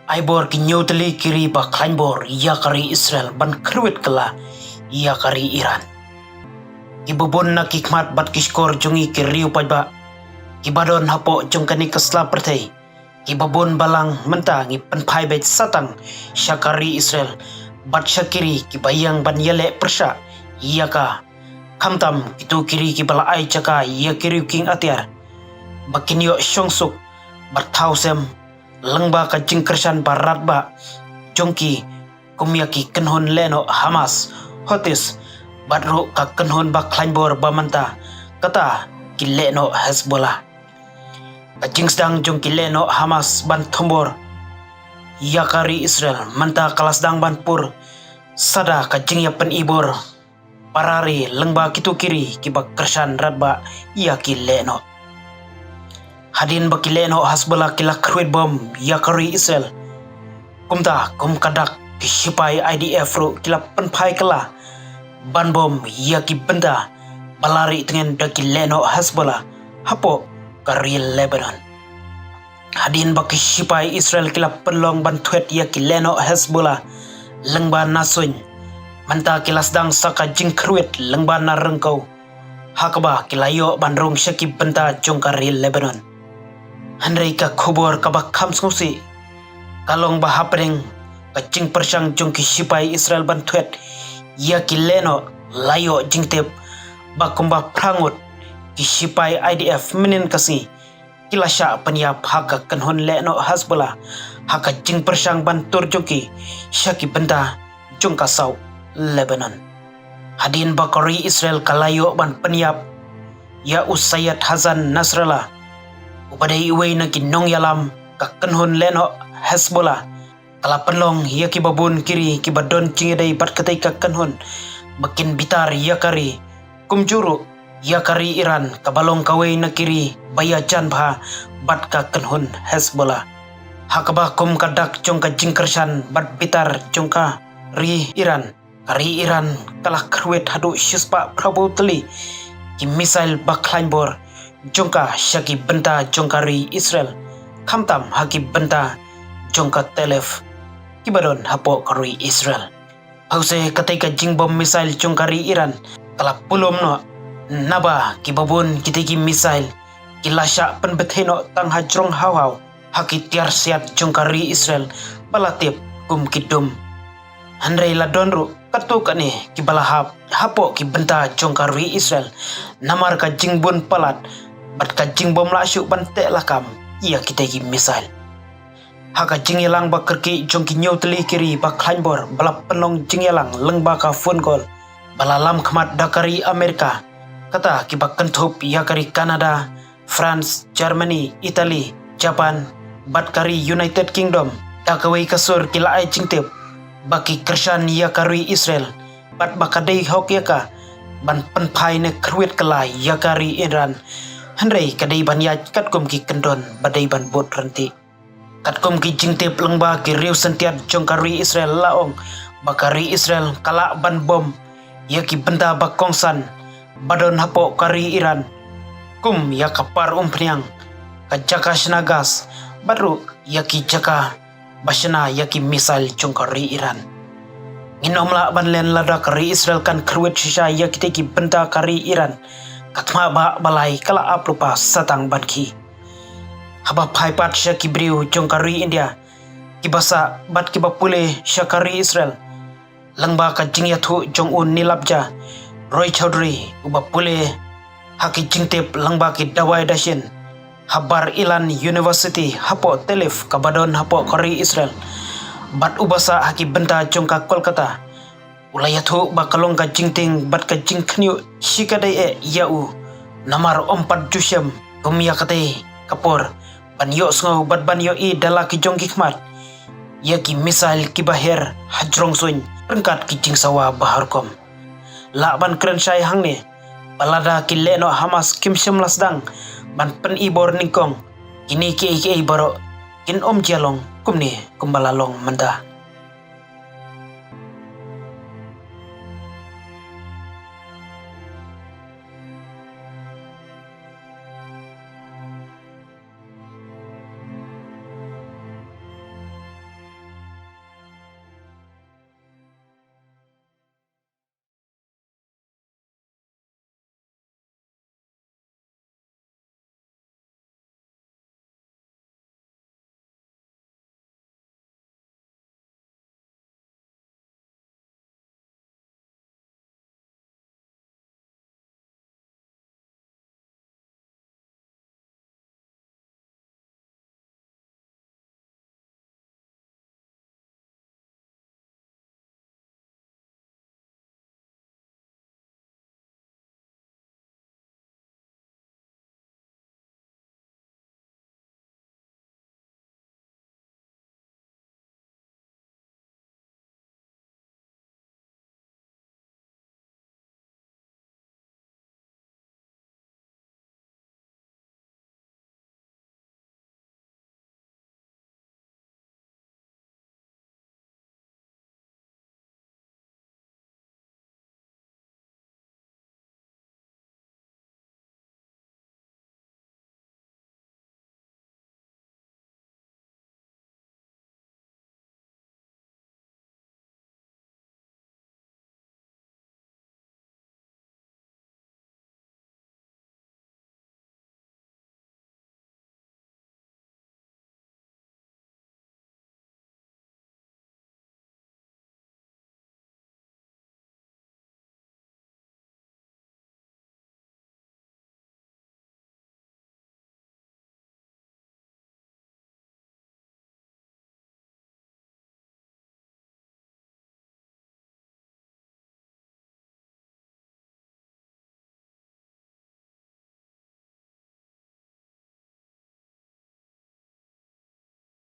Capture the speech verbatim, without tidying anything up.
Ai bor ki hynñiew tylli ki ri ba khlaiñ bor ïa ka ri Israel ban kyrwit kylla ïa ka ri Iran. Kiba bun na ki khmat bad ki shkor jong ngi ki riew paidbah kiba don hapoh jong kane ka sla pyrthei, kiba bun balang mynta ngi pynphai beit satang sha ka ri Israel bad sha ki ri kiba ïeng ban ïaleh pyrshah ïa ka. Khamtam kito ki ri kiba la ai jaka ïa ki riew kieng atiar ba kin ïoh shongsuk bad thaw sem lyngba ka jingkyrshan ba radbah jong ki, kum ïa ki kynhun lehnoh Hamas, Houthis, bad ruh ka kynhun ba khlaiñ bor ba mynta kata ki lehnoh Hezbollah. Ka jingsdang jong ki lehnoh Hamas ban thombor ïa ka ri Israel mynta ka la sdang ban pur sada ka jingïapynibor para ri lyngba kito ki ri kiba kyrshan radbah ïa ki lehnoh. Hadien ba ki lehnoh Hezbollah ki la kyrwit bom ïa ka ri Israel, kumta kum ka dak ki shipai I D F ruh ki la pynphai kylla ban bom ïa ki bynta ba la rieh tngen da ki lehnoh Hezbollah hapoh ka ri Lebanon. Hadien ba ki shipai Israel ki la pynlong ban thwet ïa ki lehnoh Hezbollah lyngba na suiñ, mynta ki la sdang sa ka jingkyrwit lyngba na ryngkew, ha kaba ki la ïoh ban rung sha ki bynta jong ka ri Lebanon. Hynrei ka khubor kaba kham sngewsih ka long ba hapdeng ka jingpyrshang jong ki shipai Israel ban thwet ïa ki lehnoh, la ïoh jingtip ba kumba phra ngut ki shipai I D F mynnin ka sngi ki la shah pynïap ha ka kynhun lehnoh Hezbollah ha ka jingpyrshang ban tur jong ki sha ki bynta jong ka South Lebanon. Hadien ba ka ri Israel ka la ïoh ban pynïap ïa u Syed Hassan Nasrallah, uba dei uwei na ki nongïalam ka kynhun lehnoh Hezbollah, ka la pynlong ïa kiba bun ki ri kiba don jingïadei bad katei ka kynhun ba kin bitar ïa ka ri, kumjuh ruh ïa ka ri Iran kaba long kawei na ki ri ba ïajan bha bad ka kynhun Hezbollah. Ha kaba kum ka dak jong ka jingkyrshan bad bitar jong ka ri Iran, ka ri Iran ka la kyrwit haduh shispah phra phew tylli ki missile ba khlaiñ bor jong ka sha ki bynta jong ka ri Israel, khamtam ha ki bynta jong ka Tel Aviv kiba don hapoh ka ri Israel. Hawse katei ka jingbom missile jong ka ri Iran ka la pulom noh, naba kiba bun kitei ki missile ki la shah pynbthei noh tang ha jrong haw haw ha ki tiar siat jong ka ri Israel ba la tip kum ki dum. Hynrei la don ruh katto katne kiba la hap hapoh ki bynta jong ka ri Israel namar ka jingbun palat bad ka jingbym lah shuh ban teh lakam ïa kitei ki missile. Ha ka jingïalang ba kyrkieh jong ki hynñiew tylli ki ri ba khlaiñ bor ba la pynlong jingïalang lyngba ka phone call ba la lam khmat da ka ri Amerika, kata kiba kynthup ïa ka ri Canada, France, Germany, Italy, Japan bad ka ri United Kingdom, da kawei ka sur ki la ai jingtip ba ki kyrshan ïa ka ri Israel bad ba ka dei hok ïa ka ban pynphai ne kyrwit kylla ïa ka ri Iran, hynrei ka dei ban ïaid katkum ki kyndon ba dei ban bud ryntih. Katkum ki jingtip lyngba ki riew syntiat jong ka ri Israel la ong ba ka ri Israel ka lah ban bom ïa ki bynta ba kongsan ba don hapoh ka ri Iran, kum ïa ka par umphniang, ka jaka shna gas bad ruh ïa ki jaka ba shna ïa ki missile jong ka ri Iran. Ngin ym lah ban len lada ka ri Israel kan kyrwit shisha ïa kitei ki bynta ka ri Iran. Ka thma ba ba lai ka la ap lypa satang ban khie. Haba phai pat sha ki briew jong ka ri India kiba sah bad kiba pule sha ka ri Israel, lyngba ka jingïathuh jong u Nilabja Roy Chaudhury, uba pule ha ki jingtip lyngba ki dawai dashin ha Bar-Ilan University hapoh Tel Aviv kaba don hapoh ka ri Israel, bad uba sah ha ki bynta jong ka Kolkata, u la ïathuh ba ka long ka jingtieng bad ka jingkhynñiuh shikatdei eh ïa u, namar ym pat ju shem kum ïa katei ka por ban ïohsngew bad ban ïohi da la ki jong ki khmat ïa ki missile kiba her ha jrong suiñ ryngkat ki jingsawa ba har kum. Lah ban kren shai hangne ba lada ki lehnoh Hamas kim shym la sdang ban pyni bor nyngkong, kine kiei kiei baroh kin ym jia long kumne kumba la long mynta.